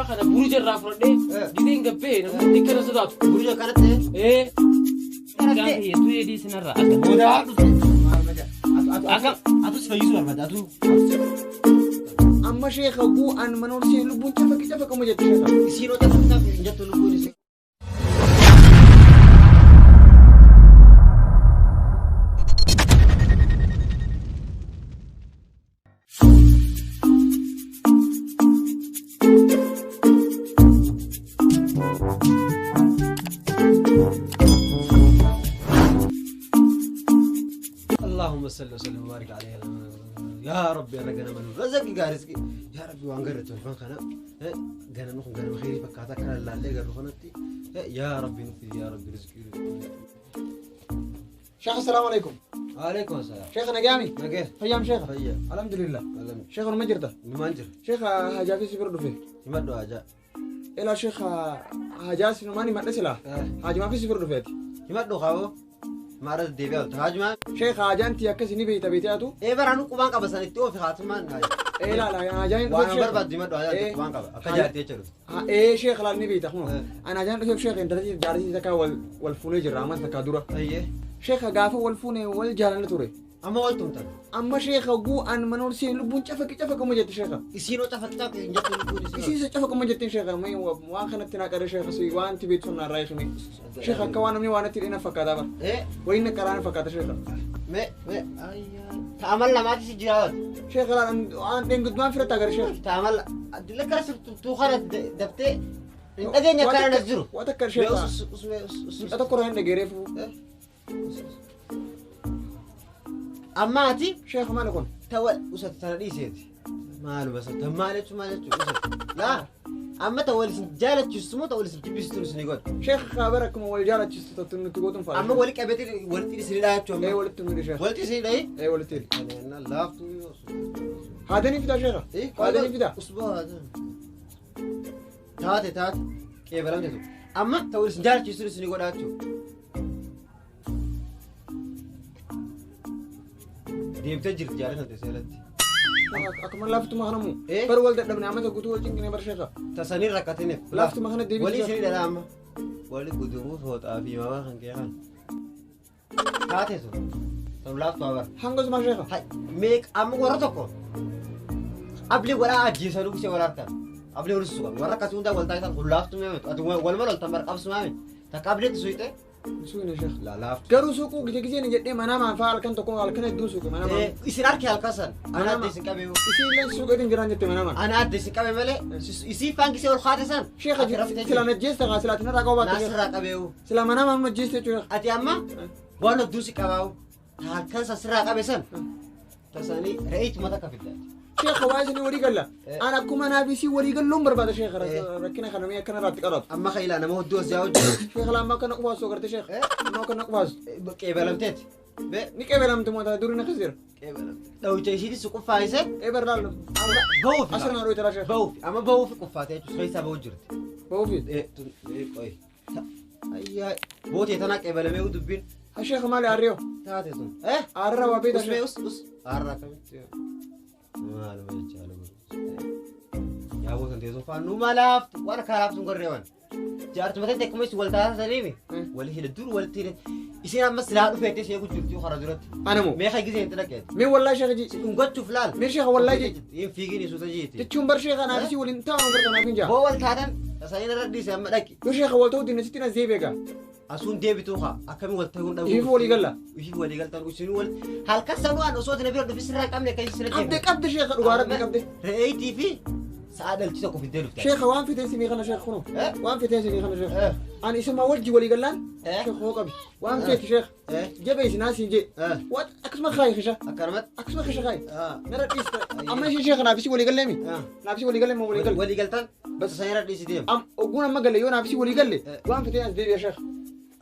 Kana buruja irraa fudhadhee gideen gabbee namni kana sodaatu. Buruja kanatti? Ee. Gaafa hedduu edii sinarraa akka. Booda dhufte. Akka atus fayyisuu barbaada atu. Amma sheekha guu an mana ol seenu lubbuun cafaqi cafaqamu jette sheekha. Isiin hoo cafaqi cafaqi hin jettu lubbuun isii. اللهم صل وسلم وبارك عليه يا ربي رجنا من رزق رزقي يا ربي وان قرت الفن خنا قنا نخون قنا خيري فكاتا كان لا لا قرو خنتي يا ربي نفذ يا ربي رزقي. شيخ السلام عليكم. وعليكم السلام. شيخ نجامي. نجاه. فيام شيخ. فيا. الحمد لله. الحمد. شيخ ما جرته. ما نجر. شيخ هجا في سفر دفه. ما هجا. إلى شيخ هجا سنماني ما نسلا. هاج ما في سفر دفه. ما دخاو. ما رد ديبي هاجما. شيخ هاجا أنت يا كسي نبي تبيتي أتو. إيه برانو قبان قبسان إتوا في خاتمان هاي. إيه لا لا أنا جاي وأنا برباد دي ما دو قبان قب. أكجارتي تشرف. إيه شيخ لا نبي تخمو. أنا جاي نشوف شيخ أنت جارتي تكا والفوني جرامات تكا دورة. أيه. شيخ قافة والفوني والجارة توري. أما والتم ترى. أما شيخ جو أن منورسي لبون شافك شافك ما جت شيخ. إسينو شافك شافك جت لبون إسينو. إسينو شافك ما جت شيخ ما وان خنتنا كره شيخ سوي وان تبيت سنا رايح مي. شيخ كوان مني وانا ترينا فكذا بر. إيه. وين كران فكذا شيخ. ما ما أيه. تعمل لما تيجي جرات. شيخ لا أن إن قد ما فرت أجر شيخ. تعمل دلك رأس توخرت دبتة. أجي نكرر نزرو. وأتذكر شيخ. أتذكر هن جريفو. أما أتي شيخ ما نكون تول وسط ترى سيدي ماله بس تمالك مالك وسط لا أما تول جالت جسمه تول جبستون سنيقول شيخ خبركم أول جالت جسمه تقولون فاهم أما ولك أبتي ولتي سريلا شو إيه ولتي مري شيخ ولتي سريلا إيه إيه ولتي أنا لا هذا نفدا شيخ إيه هذا نفدا أسبوع هذا تاتي تاتي كيف بلام تسوي أما تول جالت جسمه سنيقول أتشو ديبت جرت جارتنا تسألت. أكمل لافت ما خنمو. إيه؟ بر ولد دبنا عمته قلت ولد إني برشيخة. تساني ركعتين. لافت ما خن ديبت. ولي سري دلام. ولي قدومه فوت أبي ما خن كيان. هاتي سو. طب لافت ما بر. هنقص ما شيخة. هاي ميك أم ورتكو. قبل ولا أجي سلوك شيء ولا أركان. قبل ورسوا. ورا كسون ده ولد تايسان كل لافت ما مت. أتو ولا ما لولت مر قبس ما مت. تقابل تسويته. سوينا شيخ. لا لا. كرو سوقو كذا كذا نجد ما نام فعل كان تكون على كان يدو سوق ما نام. إيه يصير أركي على كسر. أنا أدي سكابي. يصير لين سوق أدين جران جت ما نام. أنا أدي سكابي ملء. يصير فان كسي والخاتسان. شيخ سلا نجيس ترى سلا تنا ركوب. ناس ركابيو. سلا ما نام نجيس تشوف. أتي أما. وانا دو سكاباو. كان سر ركابي سن. تساني رأيت ما تكفي. شيخ وازني وري قال له انا كم انا بيسي وري قال لهم برباد شيخ ركنا خنميه كان رات قرات اما خيل انا ما هو دوس يا شيخ لا ما كان قواس وقرت شيخ ما كان قواس قبلمتت ني قبلمت ما دورنا خزير قبلمت لو تيشيدي سوق فايزه ابر لا بوف اصلا رويت لا شيخ بوف اما بوف قفاتي خيسا بوجرت بوفي ايه ايه اي بوتي تنا قبلمي ودبين الشيخ مالي اريو تاتي ايه اروا بيت اس اس ارا كمت ما له ما يا ابو سنتي زوفا نو مالافت وانا كرافت نغريوان جارت متى تكمس ولتا سليمي ولا هي الدور ولتي يصير اما سلا دفيت شيء جرتي خرجت انا مو ما خي غزي انت لك مي والله شيخ جي نغتو فلان مي شيخ والله جي ينفيغني سوتا جيتي تچون بر شيخ انا بسي ولين تا نغرت انا فينجا هو ولتادن ساين ردي سام دك يو شيخ ولتو دي نسيتنا زيبيغا أسون ديبتوها أكمل ولتهون دعوة. يفو ولي قلا. يفو ولي قال تانو سنو ول. هل كسروا أن أصوات نبي رد في سرك أم لك سرك. قبض قبض شيخ الوارد قبض. رأيتي في سعادة الكيسة في الدلف. شيخ وان في تنسي ميخنا شيخ خنو. وان في تنسي ميخنا شيخ. أنا اسمه ولدي ولي قلان. شيخ هو قبي. وان في شيخ. جبيس ناس يجي. وات أكسم خاي خشة. أكرمت. أكسم خشة خاي. نرى إيش. أما شيخ شيخ نافسي ولي قال لي. نافسي ولي قال لي ما ولي قال. ولي قال تان. بس سيارة دي سيدي. أم أقول ما قال لي يو نافسي ولي قال لي. وان في تنسي دي يا شيخ.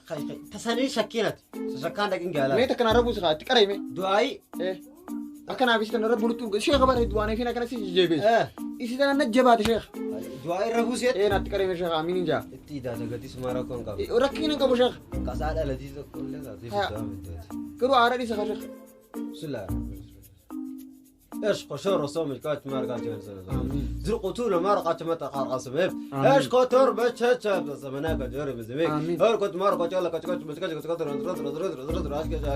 خي خي تساني شكينت شكان دقين قال ميت كان ربو سخا تقري مي دعاي ايه اكن ابي ستن ربو لتو شيخ بار دواني فينا كان سي جيبي ايه ايسي نجبات شيخ دعاي ربو سيت ايه نتقري مي شيخ امين جا اتي دا تغتي سمارا كون قاب ركين قبو شيخ قصاد الذي كل ذا في كرو عربي سخا شيخ سلا ايش قشور صوم الكات ما رقات آمين. زرقتو ما رقات ما تقار قسم آمين. ايش كتر بتش زمنك جوري مزميك آمين. هر كنت ما رقات يلا كت كت كت كت كت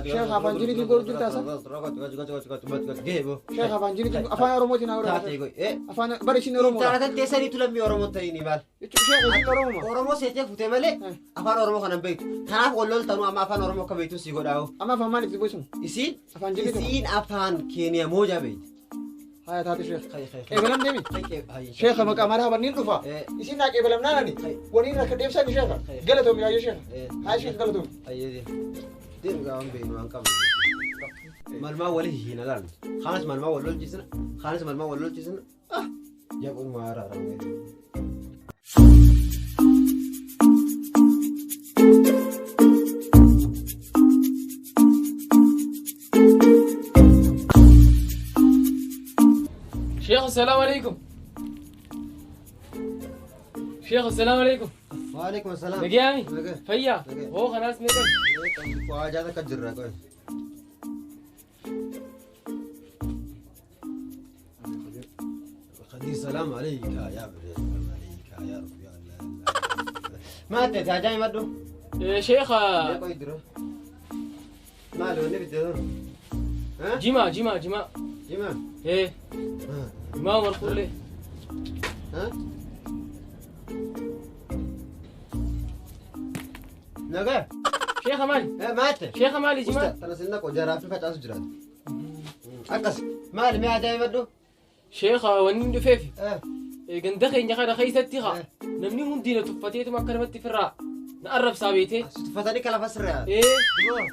Sheekh afaan jiriitiin godhu jirtaa isa? Sheekh afaan jiriitiin afaan Oromootiin haa godhu. Afaan bara isin Oromoodha. Taanatan teessaniitu lammii Oromoo ta'ini maal? Jechuun sheekh isin Oromoma. Oromoo seetee fuutee malee afaan Oromoo kana hin beektu. Kanaaf wal loltanuu amma afaan Oromoo akka beektu si godhaa'u. Amma afaan maaliif boysun? Isiin Afaan jiriitiin. isiin afaan Keeniyaa moojaa beekti. Haya taate sheekh. Qeebalam deemi. Sheekha maqaa maraa niin dhufa. Isin naa qeebalamnaan ani. Waliin rakka deebisani sheekha. Galatoomi yaayyoo sheekha. Haa sheekh galatoomi. Deemu gaafan beeknu waan qabnu. Malmaa wali hiina laalnu. Kaanis malmaa wal lolchisna. Kaanis malmaa wal lolchisna. Ah! Jabuun maaraa raawwee. شيخ السلام عليكم. شيخ السلام عليكم. وعليكم السلام. نجامي Nagee. فيا Nagee. هو خلاص ميكن Waa takka jirra qoy. خدير سلام عليك يا ابني سلام عليك يا رب يا الله ما انت جاي مدو شيخ يا قوي درو مالو اللي بدو ها جماعة جماعة جماعة جماعة ايه جماعة مرخولي ها نغا شيخ مالي ما انت شيخ مالي جماعة ترى سنك وجرا في فتاة جرات اقص مالي ما جاي مدو شيخ ونين دفيفي اه ganda keenya kana keessatti haa namni hundi na tuffateetuma akkanumatti firraa na arrabsaa beetee. Tuffatanii kalafa sirraa. Ee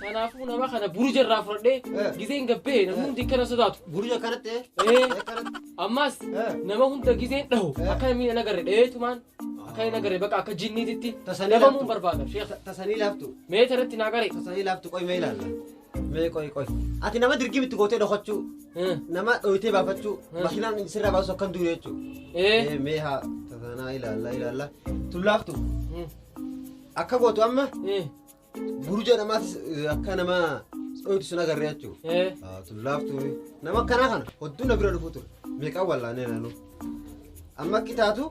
kanaafuu nama kana buruja irraa fudhadhee gizeen gabbee namni hundi akkana sodaatu. Buruja kanatti. Ee ammas nama hunda gizeen dhahu akka namni hin agarre dheetumaan akka hin agarre baqa akka jinniititti dhabamuun barbaada sheekh. Tasanii laaftu. Mee taratti naa qare. Tasanii laaftu qoy mee ilaalla. Mee qoy qoy. Ati nama dirgimitti gootee dhokochuu. Nama dhoyitee baafachuu. Makiinaan sirraa baasu akkan duune jechuudha. Ee Mee haa tasanaa ilaalla ilaalla. Tun laaftu. Akka gootu amma buruja namaatis akka nama dhoyitu sun agarree jechuudha. Tun laaftu nama akkanaa kana hodduu na bira dhufuu ture. Meeqaan wallaanee naannoo. Amma akki taatu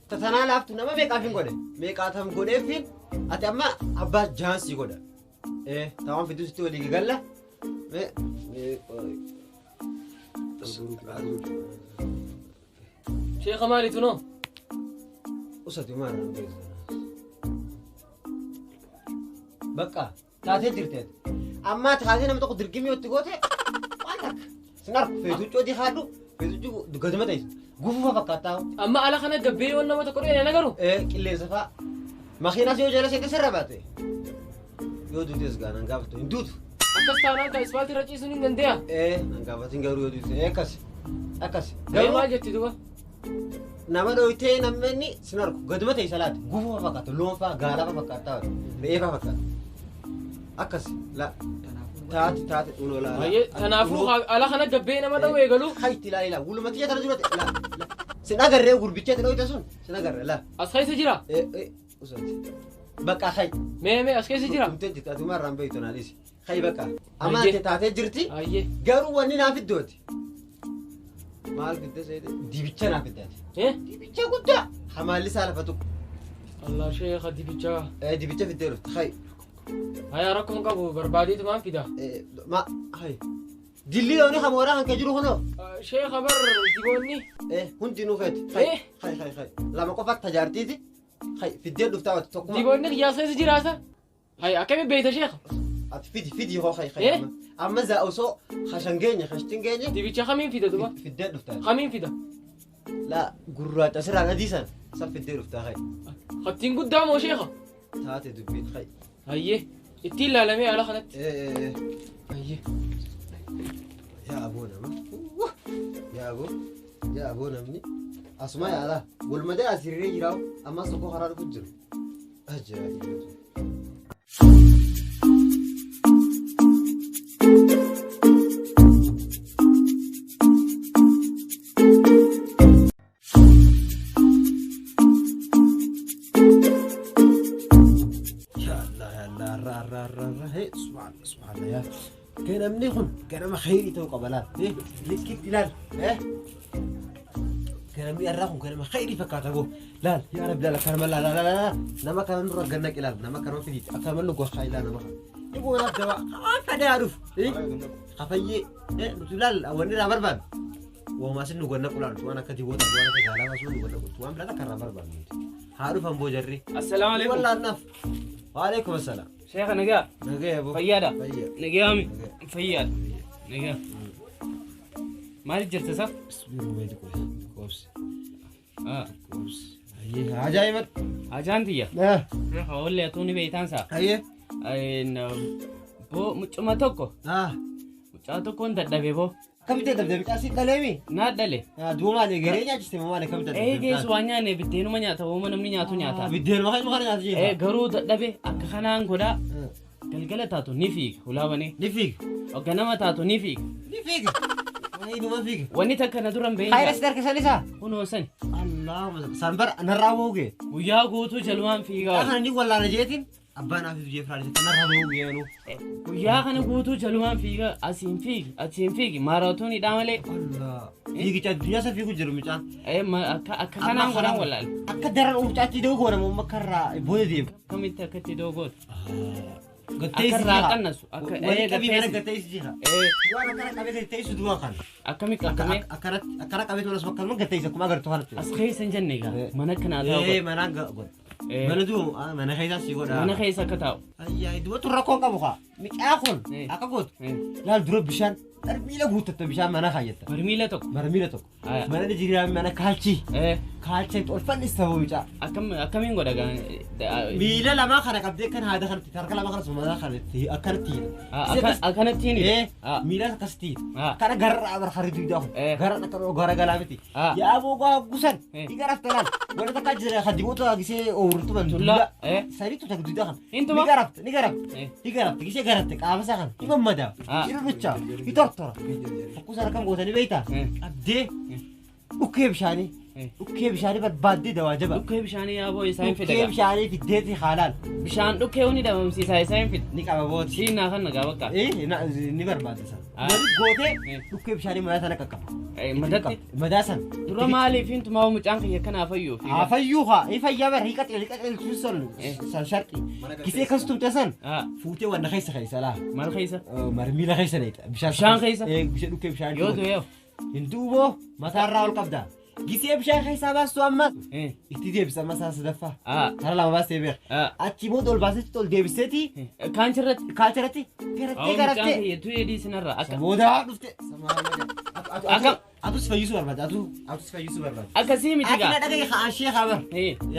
tasanaa laaftu nama meeqaaf hin godhe. Meeqaatam godheefin ati amma abbaa jaansii godha. Taawwan fiduu sitti walii galla. Mee qoy. Sheekha maaliitu noo? Usati maal beektu? Bakka taatee jirteet. Amma taatee nama tokko dirgimii itti goote waan takka. Sin arku feetuccoo dihaadhu feetuccoo gaduma ta'is gufuu fakkaataa. Amma ala kana gabbee waan nama tokko dhiyeen agaru? Qilleensa fa'a. Makiinaas yoo jala seete sirra baate. Yoo duutes gaa nan gaafatu hin duutu. Akkas taanaan ka ispaaltii irra ciisuun hin danda'a? Nan gaafatin garuu yoo duute akkas akkas. Garuu maal jetti duuba? Nama dhoyitee namni sin arku gaduma ta'e salaati gufuu fakkaata loon fa'a gaala fa'a fakkaata re'ee fa'a fakkaata. Akkas la taate taate unoo laa. Kanaafuu ala kana gabbee nama dha'u eegalu. Hayti laa ilaa gulumatti tana jirate laa sin agarree gurbicha dhoyite sun sin agarree laa. As keessa jira? Usati. Bakka hay. Mee mee as keessa jira? Tumtee jirti atuma irraan beektu naan dhiisi. Hay bakka. Amma ati taatee jirti. Garuu wanni naaf iddooti. Maal fidde seete dibicha naaf iddaati. Dibicha guddaa. Hamaalli isaa lafa tuqu. Allah sheekha dibicha. Dibicha fiddee dhufte hay. Haya rakkoon qabu barbaadeetu maan fida? Ma hay. Dilli looni hamooraa kan kee jiru kunoo. Sheekha bar diboonni. Hundinuu feeti. Hay hay hay hay. Lama qofa tajaartiiti. Hay fiddee dhuftaa wati tokkuma. Diboonni qiyyaasa keessa jiraasa? Hay akkami beekta sheekha? Ati fidi fidi hoo hay hay. Amma zaa osoo hashan geenye hashtin geenye. Dibicha kamiin fida duba? Fiddee dhuftaa. Kamiin fida? La gurraacha sirraan adii san san fiddee dhuftaa hay. Hattiin guddaa moo sheekha? Taate dubbiin hay. Hayyee ittiin ilaalamee ala kanatti. Hayyee. Yaa aboo nama. Yaa aboo yaa aboo namni. Asuma yaala walmadee asirree jiraawu ammas tokko karaa dhufu jiru. Ajaa'iba. Ya Allah ya Allah ra ra ra ra hey subhanallah subhanallah ya. Ganamni kun ganama khayrii ta'uu qaba laal. Likkitti ilaal. Ganamni irraa kun ganama khayrii fakkaata boo. Laal yaa rabbi laal akkanuma laal laal laal. Nama kana nurra gannaq ilaal. Nama kana fidiiti. Akkanuma nu gosa ilaal nama kana. Dhiboo naaf dawaa. Waan fedhe haa dhufu. Kafayyee nuti laal wanni irraa barbaannu. Walumaa sin nu gannaqu laal waan akka diboota waan akka gaalaa baasuu nu gannaqu waan biraa takka irraa barbaannu nuti. Haa dhufan boo jarri. Assalaamu alaikum. Wallaan naaf. Waalaikum assalaam. Sheekha nagaa. Nagaya boo. Fayyaadha. Fayyaa. Nagayaami. Fayyaadha. Nagaa. Maaliif jirta isa? Qoobsi. Qoobsi. Ajaa'iba. Ajaan tiyya. Sheekha wallee atuu ni beeytaan saa. Ayyee. Boo mucuma tokko. Mucaa tokkoon dadhabe boo. Akkamitti dadhabde mucaa si dhaleemi? Naa dhale. Duuba maali garee nyaachiste maali akkamitti dadhabde? Ee geessu waan nyaanne biddeenuma nyaata wooma namni nyaatu nyaata. Biddeenuma kan kana nyaata Ee jechuudha. garuu dadhabe akka kanaan godhaa galgala taatu ni fiiga hulaa banee. Ni fiiga. Ganama taatu ni fiiga. Ni fiiga. Inuma fiiga. Wanni takka na dura hin beeyin. Hayra si harka isaa? Kunoo sani. Allahumma san bar narraa boogee. Guyyaa guutuu jalumaan fiigaa. Kana ni wallaana jeetiin abbaan hafi jee firaan isa narraa boogee anu. Guyyaa kana guutuu jalumaan fiigaa asiin fiigi achiin fiigi maaraatooniidhaa malee. Allah. Fiigicha addunyaa isa fiigu jiru mucaan. Akka kanaan godhaan wallaale. Akka daran mucaatti da'uu goona moo akka irraa booda deemu. Akkamitti akkatti da'uu goota? Gattee Akka irraa qannasu. Akka Walitti qabii mana gattee gattee isi jira. Waan akkana qabee gattee isu du'a kana. Akkami qabamee Akkanatti akkana qabee tola akkasuma gattee isa akkuma agartu kanatti. as keessa hin jenne egaa mana kanaa taa'u Ee manaan godha. Mana du'u mana keessa si godha. Mana keessa akka taa'u. Ayyaa du'a rakkoo qabu kaa. Mucaa kun akka gootu. Laal dura bishaan barmiila guuttatta bishaan mana kaayyata. Barmiila tokko. Barmiila tokko. Mana jiraa mana kaalchii. Kaalcha itti ol fannista boo mucaa. Akkamiin godha gaa? Miila lamaa kana qabdee kan haada kanatti harka lamaa kanas mana kanatti akkanatti hidha. Akkanatti hidha. Miila akkasitti hidha. Kana garraa barharri duudaa kun. Gara akka gara galaa miti. Yaa boo gusan. Ni garafta laal. Wanta takka jira kan diboota gisee oomurtu ban dullaa. Sadiitu takka duudaa kan. Intuma. Ni garafta ni garafta. Ni garafta gisee garatte qaama isaa kan. Ni mammadaa. Ni ruchaa. Ni tortora. Fakkuusaa akkam gootanii beektaa? Qabdee dhukkee bishaanii. Dhukkee bishaanii barbaaddee dawaa jaba. Dhukkee bishaanii yaa boo isaa hin fida. Dhukkee bishaanii fiddeeti haalaan. Bishaan dhukkee huni dhabamsiisaa isaa hin fida. Ni qaba booti. Siinaa kan nagaa bakka. Ni barbaadde sana. Wali gootee dhukkee bishaanii madaa sana qaqqaba. Madatti. Madaa sana. Dura maaliif hin tumaa mucaan kiyya kanaa fayyuu? Haa fayyuu haa. Inni fayyaa bara hiiqa xeelchuu san san sharqi. Gisee akkas tumte san fuutee wanna keessa keessa laa. Maal keessa? Marmiila keessa neeta. Bishaan keessa? Bishaan dhukkee bishaanii. Yoo du'e. Hin duuboo mataarraa ol qabda. Gisee bishaan keessaa baastu amma itti deebisa amma isaa sadaffaa. Karaa lama baastee beeka. Achi booda ol baasetti ol deebiseeti. Kaanchirratti. Kaanchirratti. Garattee garattee. Du'ee dhiisinarra. Booda dhufte. Akkam. Atus fayyisuu barbaada. Atus fayyisuu barbaada. Akkasii miti gaa. Ati na dhagaye haa ishee haa bar.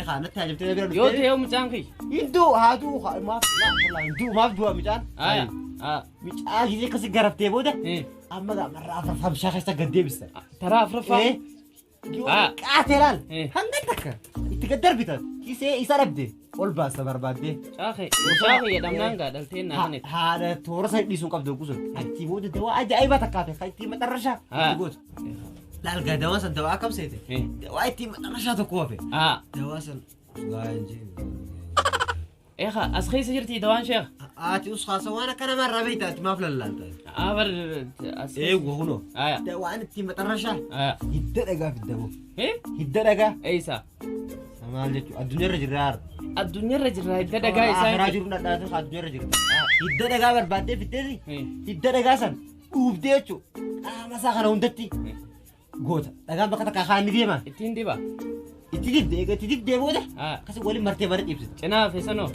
Haa natti hajamtee bira dhufte. Yoo ta'e mucaan kiyya. Hin du'u haa du'u maaf hin du'u maaf du'a mucaan. Mucaa gisee akkasii garattee booda amma marraa afuraffaa bishaan keessa gad deebista. Taraa afuraffaa. Qaatee laal hanga takka itti gad darbita kisee isa dhabde ol baasta barbaaddee. Mucaa kiyya dhabnaan gaa dhaltee naa kanatti. Haadha toora sana dhiisuun qabdu kusun achi booda dawaa ajaa'ibaa takkaate kan ittiin maxarrashaa itti gootu. Laal gaa dawaa san dawaa akkam seete dawaa ittiin maxarrashaa tokko hafe. Dawaa san Eegaa as keessa jirti dawaan sheekh. Ati usxaasa waan akka namarraa beektaa ati maaf lallaalta? Abar as. Eegu kunoo. Dawaan ittiin maxarrashaa. Hidda dhagaa fiddamoo. Hidda dhagaa. Eessa? Maal jechuudha addunyaarra jirra haara. Addunyaarra jirra hidda dhagaa isaa. Akaraa jiru dhadhaatu addunyaarra jirra. Hidda dhagaa barbaaddee fiddeeti. Hidda dhagaa san dhuubdee jechuudha. Qaama isaa kana hundatti goota. Dhagaan bakka takka kaan ni deema. Ittiin diba. Itti dibdee egaa itti dibdee booda akkasii waliin martee bara ciibsite. Cinaaf eessanoo?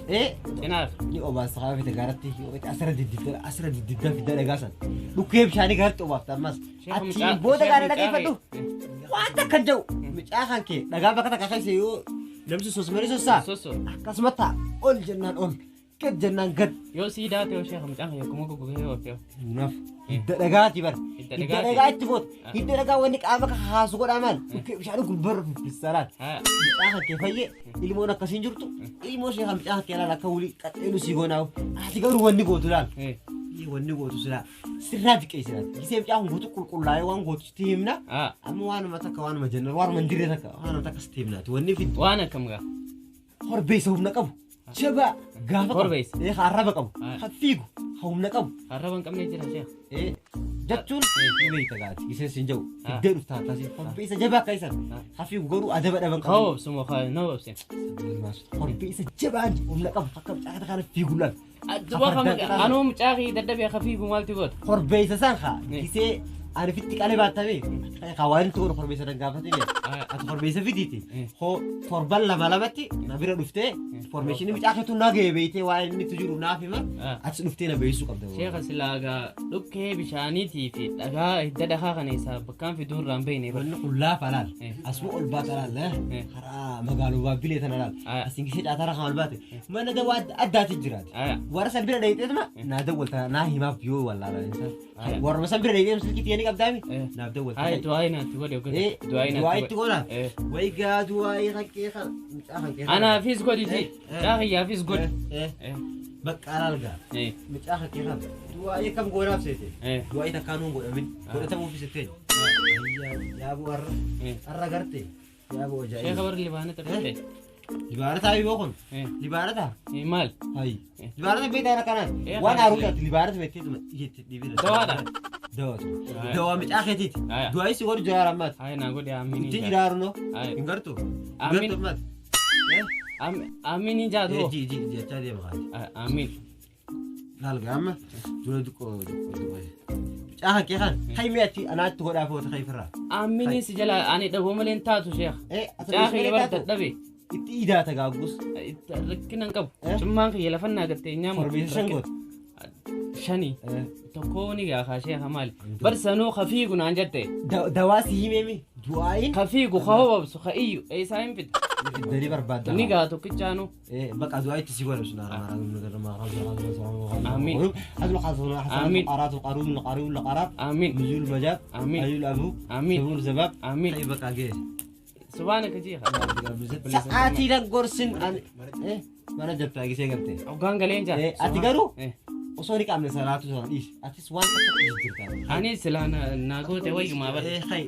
Cinaaf. Ni obaasta kaa fite gaaratti asirra diddidda asirra diddidda fidda dhagaa san. Dhukkee bishaanii gaaratti obaafta ammas. Achiin booda gaarii dhageeffadhu. Waan takka hin jiru. Mucaa kan kee dhagaa bakka takka keessa yoo namni sosmanii sossaa. Akkasuma ta'a ol jennaan ol gad jennaan gad. Yoo siidaa ta'e sheekh mucaan kee akkuma goggogee yoo ta'e. Naaf hidda dhagaati bara. Hidda dhagaa itti boota. Hidda dhagaa wanni qaama kakaasu godhaa maal? Dhukkee bishaan gulbarra fiffisaraan. Mucaa kan kee fayyee ilmoon akkasiin jirtu ilmoo sheekha mucaa kan kee laal akka wulii qaxxeelu sii goonaa'u. Ati garuu wanni gootu laal. Wanni gootu silaa sirraa diqeessinaati. Gisee mucaa kun guutuu qulqullaa'ee waan gootu sitti himna. Amma waanuma takka waanuma jenna waanuma hin dirree takka waanuma takka sitti himnaati. Wanni fiddu. Waan akkam gaa? Horbeessa humna qabu. Jabaa gaafa qabu. Arraba qabu. Kan fiigu. Humna qabu. Arraba hin qabne jira sheekh. Jechuun ni beekta gaati. Giseen siin jedhu fiddee dhuftaa taasise. Korbeessa jabaa akka isan. Hafii garuu adaba dhaban qabu. Hoo obsuma haa na obsin. Korbeessa jabaa humna qabu akka mucaa kana fiigu laal. Anuu mucaa kee dadhabee akka fiigu maalti goota? Korbeessa san haa gisee ani fitti qalee baattamee haa waan tokko korbeessa dan gaafatee ati korbeessa fidiiti. Hoo torban lama lamatti na bira dhuftee formeeshinii mucaa keetu na ga'e beeytee waa inni itti jiru naaf hima atis dhuftee na beeksisuu qabda. Sheekha silaa gaa dhukkee bishaaniitii fi dhagaa hidda dhagaa kana isaa bakkaan fiduu irraa hin beekne. Wanni kun laafa laal asuma ol baata laal karaa magaaloo baabbilee tana laal asiin gisee caataraa kan ol baate mana dawaa addaati jiraati. Warra san bira dhayiteetuma naa dawwalta naa himaaf yoo wallaalaa insan. Warra san bira dhayitee silkii tiyanii qabdaami naaf dawwalta. Ay du'aa naatti godhe godhe du'aa naatti Du'aa itti godha. Wayi gaa du'aa haqqee kan mucaa kan kee. Anaafis godhiti. Mucaa kiyyaafis godhi. Bakka alaal gaa. Mucaa kan kee kan du'aa kam goonaaf seete. Du'aa takkaan nuun godhamin godhatamuufis itti. Yaaboo har'a har'a garte yaaboo ajaa'iba. Sheekha warri Libaana taphate. Libaana taa'ii boo kun. Libaana taa. Maal? Hayi. Libaana beektaa akkanaan waan haaruu taate libaana beektee jetti dhibira. Dawaadha. Dawaatu. Dawaa mucaa keetiiti. Du'aa si godhu jiraara ammaati. Hayi naa godhe amiin. Itti jiraaru noo. Hin gartuu. Amiin. Gartuu ammaati. Amiin hin jaatu. Ji ji jechaa deema kaati. Amiin. Laal gaama dura duqqoo duqqoo duqqoo. Mucaa kan kee kan hayi ati anaatti godhaa foota kan ifirraa. Amiin si jala ani dhaboo malee hin taatu sheekha. Mucaa kee bara dadhabe. Itti idaata gaaggus. Rakkina hin qabu. Cimmaan kiyya lafannaa gartee nyaamu. Korbeessa shan goota. Shani. Tokko ni gaafa sheekha maali. Bar sanuu kafiigu naan jette. Dawaa si himeemi du'aayin. Kafiigu ka hobabsu ka iyyu eessaa hin fidde. Fiddanii barbaadda. Ni gaa tokkichaanu. Bakka du'aa itti si godhu sun Amiin. Amiin. Amiin. Nuzul majaab. Amiin. Ayul abuu. Amiin. Sabul zabaab. Amiin. Bakka gee. Subhaanaka jeeqa. Sa'aatii gorsin mana jabtaa gisee galtee. Hoggaan galeen jaa. Ati garuu osoo ni qaamne salaatu sana dhiisi. Atis waan takka jijjiirtaa. Ani silaa naa goote wayyumaa bara.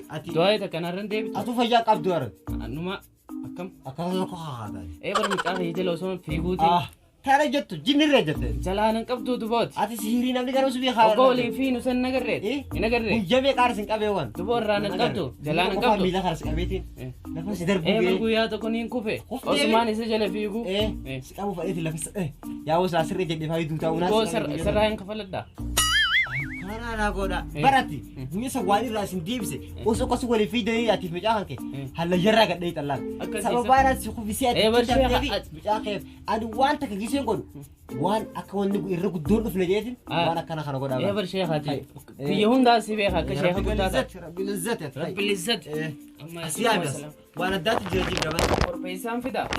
Ati. Du'aa takka narran deebitu. Atuu fayyaa qabdu ara. Anuma akkam. Akkasuma tokko haadha. Bar mucaa kee jala osoo fiiguuti. Tana jettu jinnirra jette. Jalaan hin qabdu dubooti. Ati sihirii namni garuu si beekaa. Oggoo waliin fiinu san nagarreet. Hin agarree. Guyyaa meeqa sin qabee waan. Duboo irraa hin qabdu. Jalaan hin qabdu. Miila kana si qabeetiin. Lafa si darbuu gee. Guyyaa tokko niin kufe. Osumaan isa jala fiigu. Si qabu fadheeti lafa yaa'uu isaa sirrii jedhee faayi duutaa unaa. Duboo sirraa hin kafaladhaa. Kanaa naa godha. Barati guyyaa isa waan irraa isin deebise osoo akkasii waliin fiidanii atiif mucaa kan kee hallayyarraa gadhee xallaan. Sababaan si kuffisee ati mucaa kee ani waan takka giseen godhu waan akka wanni irra guddoon dhufne jeetiin waan akkana kana godhaa. Bar sheekhaati. Kiyya hundaa si beeka akka sheekha guddaa taate. Rabbil izzati. Rabbil izzati. Asii yaamas waan addaatti jira jira gaban. Korbeessaan fida.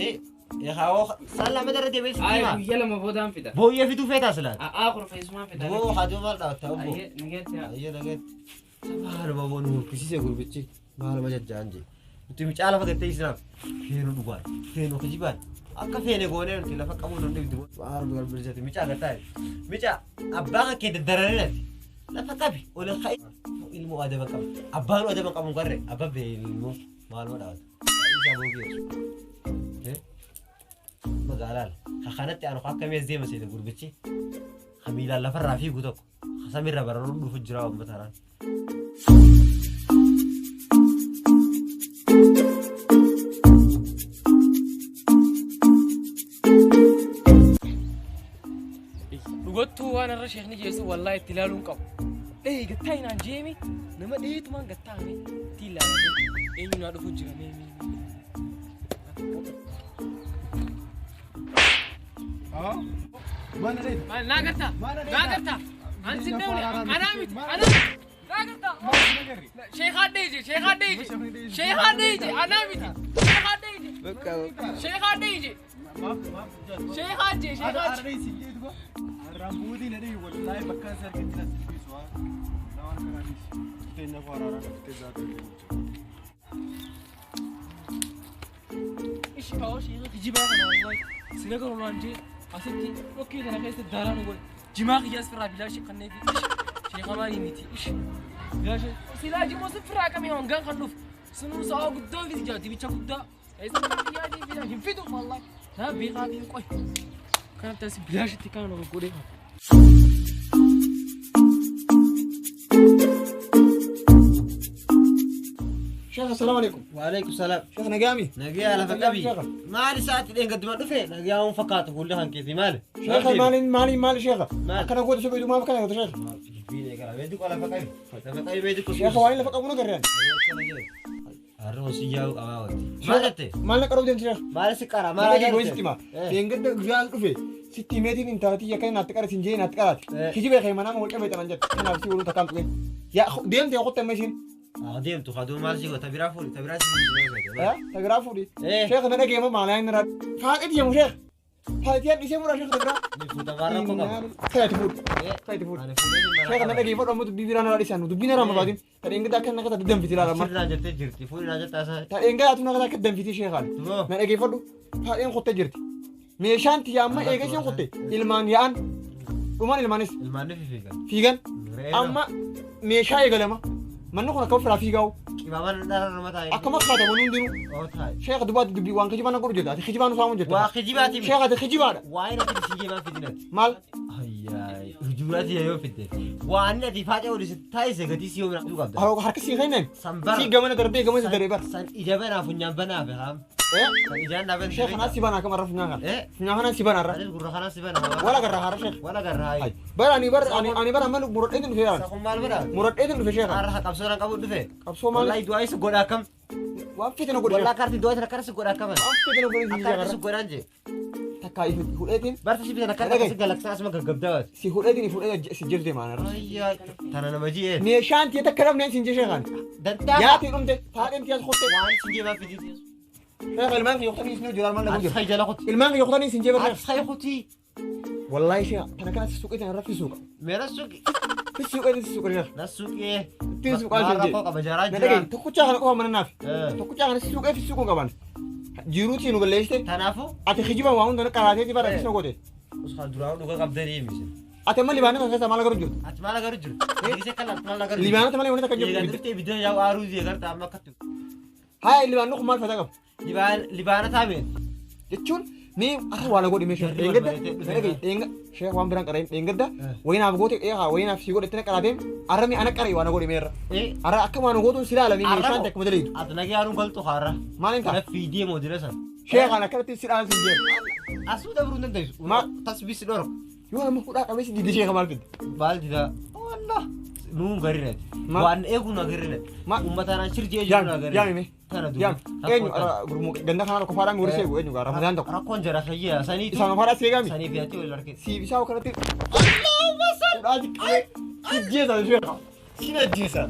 Haa sallama darra deebiin si Ay guyyaa lama boodaan fida. Booyyee fiduu feetaa silaati. Aa korbeessumaan fida. Boo haaduu maal dhaabata obbo. Ayyee nageetti. Ayyee nageetti. Maaluma boonu horkisiise gurbichi maaluma jajjaan jee. Nuti mucaa lafa gattee isinaaf feenu dhugaan feenu kijibaan akka feene goonee nuti lafa qabuu nu dhibdu. Maaluma galbilchate mucaa gattaa mucaa abbaa kan kee daddararee nati lafa qabi ol ka'i ilmoo adaba qabu abbaan adaba qabu hin garre abbaa bee ilmoo maaluma dhaabata. Isaa boogee. Magaalaan kanatti anu akka mees deema seete gurbichi miilaan lafarraa fiigu tokko samiirra bararuun dhufu jira uummata Dhugattuu waan irra sheekni geessu wallaahi itti ilaaluun qabu. Dhee gattaa hinaan jeemi nama dheetumaan gattaame itti ilaalamee eenyu naa dhufu jira mee. Nagarta, nagarta. Ansin deemne anaa miti anaa nagarta. Sheekhaa deeje, sheekhaa deeje, sheekhaa deeje anaa miti. Sheekhaa deeje. Sheekhaa deeje. Sheekhaa jee, sheekhaa jee. Rambuutiin jedhee wallaahi bakka isa argatti natti dubbisuu waan kanaanis teenya faaraaraa dhuftee zaatee Ishi kaawwa sheekha kijibaa kana wallaahi sina garuu naan jee asitti dhokkee kana keessa daaraa nu godhe jimaa kiyyaas firraa bilaashee kannee fi sheekha maalii miti ishi bilaashee silaa jimoo si firraa qabee hangaan kan dhufu sunuu sa'a guddaa fi jaa dibicha guddaa eessa kiyyaa fi hin fidu wallaahi naa beekaa fi qoy kanatti as bilaashitti kana nu godhee. Sheekh, assalaamu alaikum. Waalaikum salaam. Sheekh, nagaami. Nagaa lafa qabi. Maali sa'aatti dheengadduma dhufe nagaa waan fakkaatu fuulli kan keetii maali? Sheekh, maali maali maali sheekh? Maali? Akkana goota sobeetu maaf akkana goota sheekh? Dubbiin eegala. Beeku lafa qabi. Lafa qabi beeku. Sheekh, waan lafa qabu na garreen. Har'a hosii yaa'u qabaa wanti. Maal jette? Maal na qaruu deemti sheekh? Maali si qara? Maal Maal dhagee goon sitti hima. Dheengadda guyyaan dhufe sitti himeetiin intalatti akka naatti qara siin jee naatti qaraati. Kijibee kee manaa wal qabee tanan jette. Kanaaf si waliin takkaan tuqeen. Yaa deemte qotte amma isiin. Deemtu kaduu maal si goota biraa fuudhi tabiraa si fuudhi. Tabiraa fuudhi. Sheekh na dhageema maalaa inni raa. Faaqiti yemmuu sheekh. Faaqiti dhiisee muraa sheekh tabiraa. Ni fuuta maal rakkoo qaba? Kayti fuudhi. Kayti fuudhi. Ani fuudhee Sheekh na dhageeffadhu amma dubbii biraa narraa dhiisaan dubbii narraa mabaatiin. Ta dheengadda akka nakata danfiti ilaala amma. Sirnaan jettee jirti fuudhi naa jette asaa. Ta dheengadda atu nakata akka danfiti sheekhaan. Duboo. Na dhageeffadhu. Faadheen qottee jirti. Meeshaan tiyya amma eega isheen qotte ilmaan yaa'an dhumaan ilmaanis Ilmaan ni fiigan. fiigan amma meeshaa eegalama. Manni kun akka ofirraa fiigaa'u Qibaamaan dhala nama taa'e. akkama kaataman hundinuu Oo taa'e. sheekha dubaatti dubbii waan kijibaa na godhu jirta ati kijibaa nu saamu jirta. Waa kijibaati. Sheekha ati kijibaadha. Waa'ee natti si jeemaa fidinati. Maal? Ayyaay hujuuraati yoo fidde. Waan ati faacee olii si taa'ise gatii si yoomina dhuu qabda. Harka sii kennan. Sanbara. Sii gamana darbee gamana darbee bar. San ija banaa funyaan banaa fi haam. San ijaan dhaaban. Sheekha naa si banaa akkama irra funyaan kana. Funyaan kana si banaa irra. Anis gurra kana si banaa. Wala garraa haara sheekha. Wala garraa. Bara ani bara ani bara amma muradheetiin dhufe yaala. Sakun maal godhaa? Muradheetiin dhufe sheekha. Har'a qabsoo nan qabu dhufe. Qabsoo maal? Wallahi du'aa isa godha akkam. Waan fete na godhe. Wallahi kaartiin du'aa isa akkana si godha akkam. Waan fete na godhe. Akka si godhaan jee. Takka hudheetiin. Barta si bitan akka akkasi galaksaa asuma gaggabdaawati. Si hudheetiin fuudhee si jirte maana. Ayyaa tana nama ji'ee. Meeshaan tiyya takka dhabneen siin jee sheekhaan. Dantaa. Yaatiin dhumte faadheen tiyyaas kotte. Waan si jeemaa fidi. Sheekha ilmaan kiyya yoktanii isin hojii maal na Ati godhe. jala kuti. Ilmaan kiyya yoktanii isin jee barra. Ati kuti. Wallahi sheekha tana kana si suuqee tana raffi suuqa. Meera suuqi. Si suuqee si suuqa sheekha. Na suuqee. Ittiin suuqaa Maal siin jee. rakkoo qaba jaraa Na jira. dhagaye tokkochaa kana qofa mana naaf. Tokkochaa kana si suuqee fi suuquu qaban. Jiruutii nu balleessite. Kanaafuu. Ati kijiba waa hunda qaraateeti bara akkasuma goote. Uskaan duraan dhuga qabdanii misi. Ati amma libaanota keessa maal agaruu jirtu? Ati maal agaruu jirtu? Eegisee kan ati maal agaruu jirtu? Libaanota malee wanti takka jirtu. Eegaa dhuftee ibiddeen yaa'u aaruu jee garta amma akkatti. Haa libaanonni kun maal faayidaa qabu? Libaana taa'ame. Jechuun ni asa waa lagoodhi meeshaa dheengadda dheenga sheekh waan biraan qara'in dheengadda wayinaaf goote eegaa wayinaaf sii godhe itti na qaraateen arrami ana qara'e waan godhe meerra. Arra akka waan gootuun si ilaalame meeshaan takka madaleetu. Ati nagee haaruun galtu haarra. Maal hin ta'a? Kana fiidee moodila sana. Sheekhaan akkanatti si dhaan sin jeera. Asuu dabruu hin dandeessu. Tasbii si dhorku. Yoo nama hudhaa qabeessi dide sheekha maal fidde? Maal didaa? Wallah. Nuun garinati. Waan eegu na garinati. Uummataan shirjee jiru na garinati. Yaami mee. Yaami. Eenyu gurmuu ganda kanaa tokko faadhaan gorsee eegu eenyu gaa Ramadaan tokko. Rakkoon jara fayyaa saniitu. Isaan faadhaa si eegami. Saniif yaatti wal argite. Siif isaa kanatti. Allahumma salli. Hudhaa si qabee. Si jeesan sheekha. Si ajjeesan.